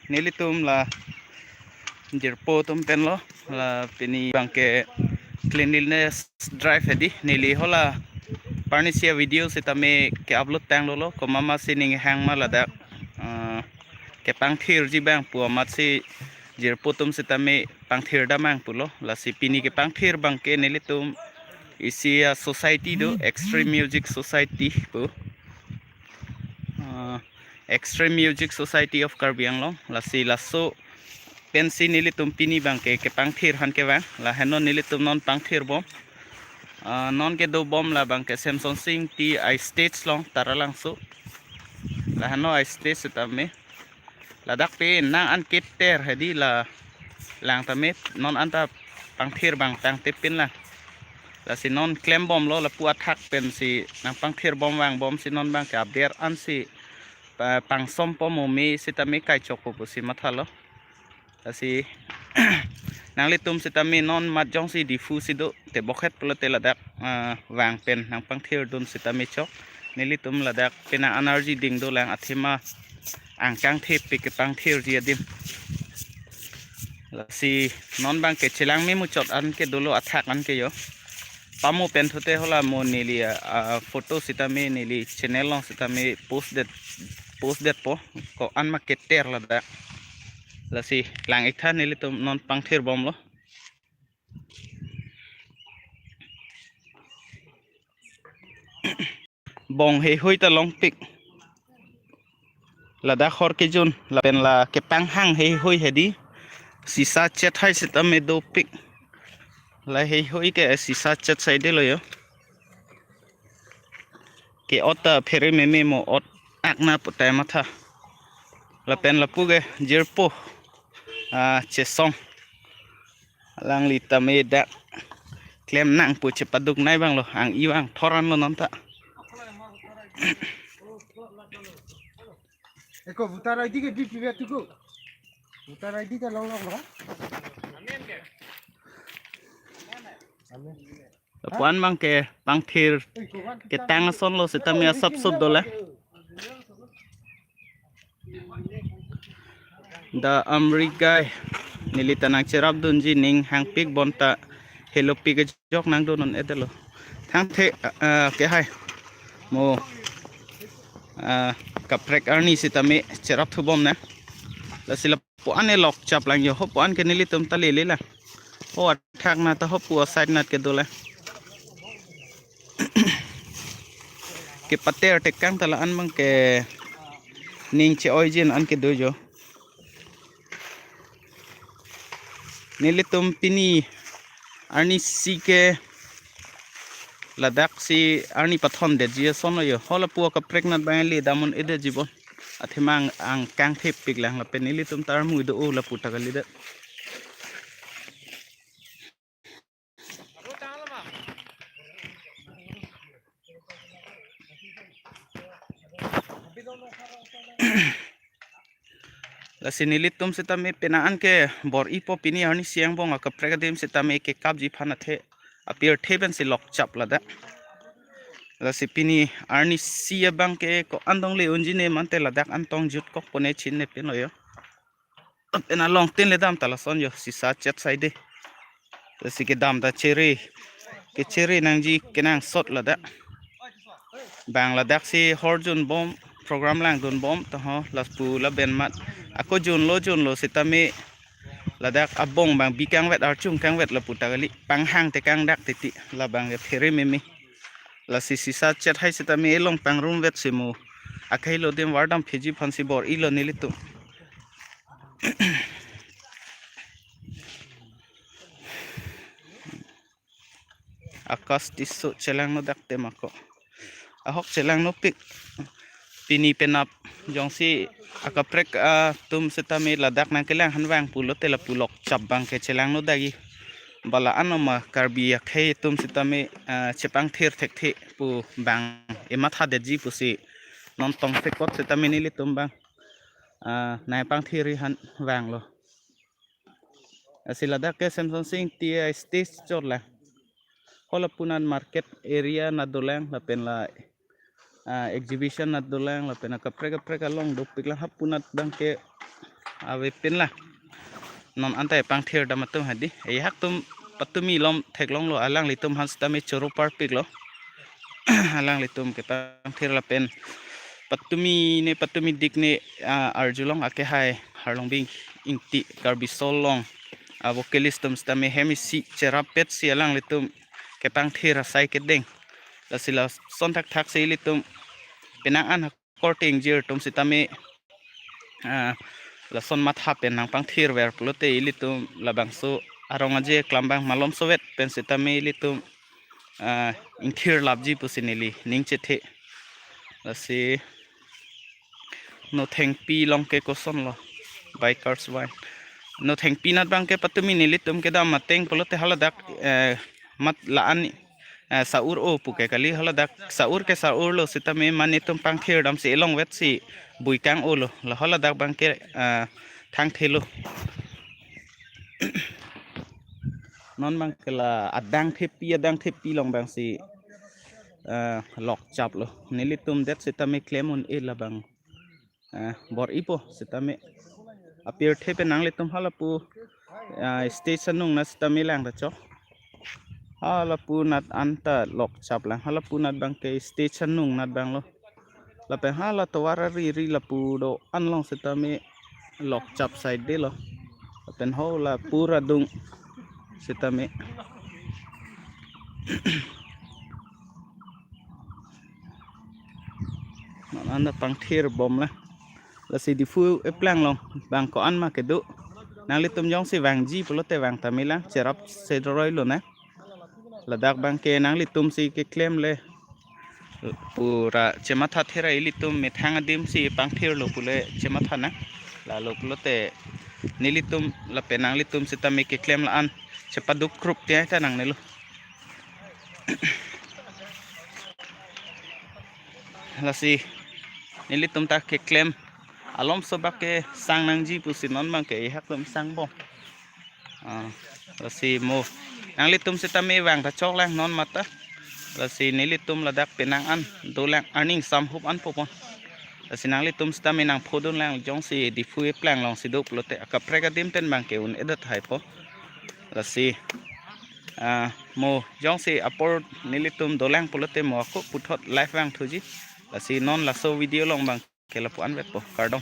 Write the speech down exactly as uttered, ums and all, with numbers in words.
Nelitum la jirpo atum pen lo, la pini abangke cleanliness drive hedi, neli hala parnisia video sitame ke-upload tanglo lo, komat ma si ning hang ma ladak, ah, kepangthirji abang pu amat si jirpo atum sitame pangthir damnang pulo, lasi pini kepangthir abangke nelitum isi a society do, Extreme Music Society pu. Ah, Extreme Music Society of Karbi Anglong, lasi laso pensi nelitum pini abangke kepangthir aphan kevang, lahenlo nelitum non pangthir bom. Ah, non kedo bom la abangke Semson Sing T I stage along Taralangso. Lahenlo I stage sitame. Ladak pen nang an keter hedi la lang tame non anta pangthir abang tangtepin lang. Lasi non klem bomlo, lapu athak pensi nangpangthir bom vang bomsi non abangke aber ansi pa-, pangsom po mo me sitame kaichok po pusi mathalo. Lasi nanglitum sitame non mat jongsi Diphu si do te bokhet pulote ladak, ah, vang pen nangpangthirdun sitame chok. Nelitum ladak penang an arji ding dolang, athema angkang thepik kepangthirji adim. Lasi non abangke chelang memuchot an ke dolo, athak an ke jo. Pamo pen thute hala mo neli, ah, photo sitame neli channel along sitame post det, post detpo, ko-an ma keter ladak. Lasi lang-ik tha, nelitum non pangthir bomlo. Bong heihui ta longpik. Ladak hor kejun lapen la kepanghang heihui hedi. Sisa chethai sitame dopik. La heihui ke sisa chet saidelo jo. Ke-ot ta phere meme mo ot akna putai matha. Lapen lapu ke jirpo, ah, Chesong. Alangli tame dak klemnang pu chepaduk nai abanglo, ang-i vang thoran lo non ta. Eko voter I D ke di pibe tuku. Voter I D ke long long lo. Amen. Lapu-an abangke pangthir ketang ason lo sitame asap sup dolang. Da amri gai neli ta nangcherapdunji, ning hangpik bonta helopik ajok nangdun un-edetlo. Thangthe, ah, kehai mo, ah, kaprek arni sitame cherap thubom na. Lasi lapu-an e lokchap lang jo, hopu-an ke nelitum ta lele lang. Ho athak na ta hopu aside nat kedolang. Kepater tekang ta la-an abangke ning che-oijin an kedo jo. Nelitum pini arnisi ke ladak si arni pathondetji ason lo jo. Ho lapu akaprek nat abang le dam un-edetji bon. Athema ang angkang thepik lang lapen nelitum ta armu do-o lapu ta kalidet. Lasi nelitum sitame penang an ke bor-ipo, pini arnisi angbong akaprek adim sitame kekapji aphan athe apirthe pensi lokchap ladak. Lasi pini arnisi abangke ko-an dongle unji ne mante ladak an tong jutkokpo ne chinnepinlo jo. Lapen along tin le dam ta lason jo, sisa chet saide. Lasi kedam ta chere, kechere nangji kenangsot ladak. Bang ladak si hor junbom, program langdunbom, to ho, lapu laben mat. Ako junlo junlo sitame ladak abong abang bi kangvet, archung kangvet lapu ta kali, panghang tekang dak titi, labang ke phere meme. Lasi sisa chethai sitame elong pangrumvet si mo. Akhei lo dem vardam pheji aphansi bor-ilo nelitum. Akash Tisso chelangno dak tema ko. Ahok chelangnopik. Pini penap jongsi akaprek atum sitame ladak nangkelang aphan vang pulote lapu lokchap abangke chelangno dakji. Bala anoma Karbi akhei atum sitame, ah, chepangthir thekthe pu bang emathadetji pusi non tongsekot sitame nelitum abang, ah, nangpangthir aphan vanglo. Lasi ladak ke Semson Sing T I stage chotlang. Ho lapu nat market area nat dolang lapen la, ah, exhibition nat dolang lapen akaprek kaprek along dopiklang, hapu nat abangke avepin la. Non anta pangthirdam atum hadi. Ehak atum patumi lom theklonglo, alanglitum aphan sitame choro parpiklo. Alanglitum kepangthir lapen patumi ne patumi dik ne, ah, arjulong akehai Harlongbing Ingti Karbi Solong a vocalist atum sitame hem isi cherap petsi alanglitum kepangthir asai kedeng. Lasi lason thakthak si ilitum penang an korte ingjir atum sitame, ah, lason matha pen nangpangthirver pulote ilitum labangso arong aje klambang malomsovet pen sitame ilitum, ah, ingthir lapji pusi neli ning chethe. Lasi Nothengpi along ke kosonlo, bikers wine. Nothengpi anat abang ke patumi nelitum kedam ateng pulote haladak, eh, mat la-an, eh, sa-ur-o pu ke kali, haladak sa-ur ke sa-urlo sitame mane atum pangthirdamsi elongvetsi buikang-olo, la haladak abang ke, eh, thangthelo. Non abang ke la adang thepi, adang thepi along abangsi, eh, lokchaplo. Nelitum det sitame klem un-e labang, eh, bor-ipo sitame apirthe pen nanglitum halapu, eh, stage anung anat sitame lang ta chok. Halapu anat anta lokchaplang, halapu anat abang ke stage anung anat abanglo. Lapen hala tovar ari ri lapu do-an along sitame lokchap saidelo. Lapen ho la pura dung sitame non anta pangthirbomlang. Lasi Diphu eplang along abang ko-an ma kedo. Nanglitum jongsi vangji pulote vang tame lang, cherap sedroilo na. Ladak abang ke nanglitumsi keklemle pura chematha thera, ilitum methang adimsi pangthirlo pule chematha na. Lalo pulote nelitum lapen nanglitum sitame keklem la-an chepaduk krup tiang ta nangnelo. Lasi nelitum ta keklem alomso bak kesang nangji pusi non abang ke ehak atum sangbom. Ah, lasi mo nanglitum sitame vang ta choklang non mata. Lasi nelitum ladak penang an dolang, aning samhup an popon. Lasi nanglitum sitame nangphodunlang jongsi Diphu eplang alongsi do pulote akaprek adim pen abang ke un-edet haipo. Lasi, ah, mo jongsi apor nelitum dolang pulote mo ako puthot live vangthuji. Lasi non laso video along abang ke lapu-an vetpo, kardom.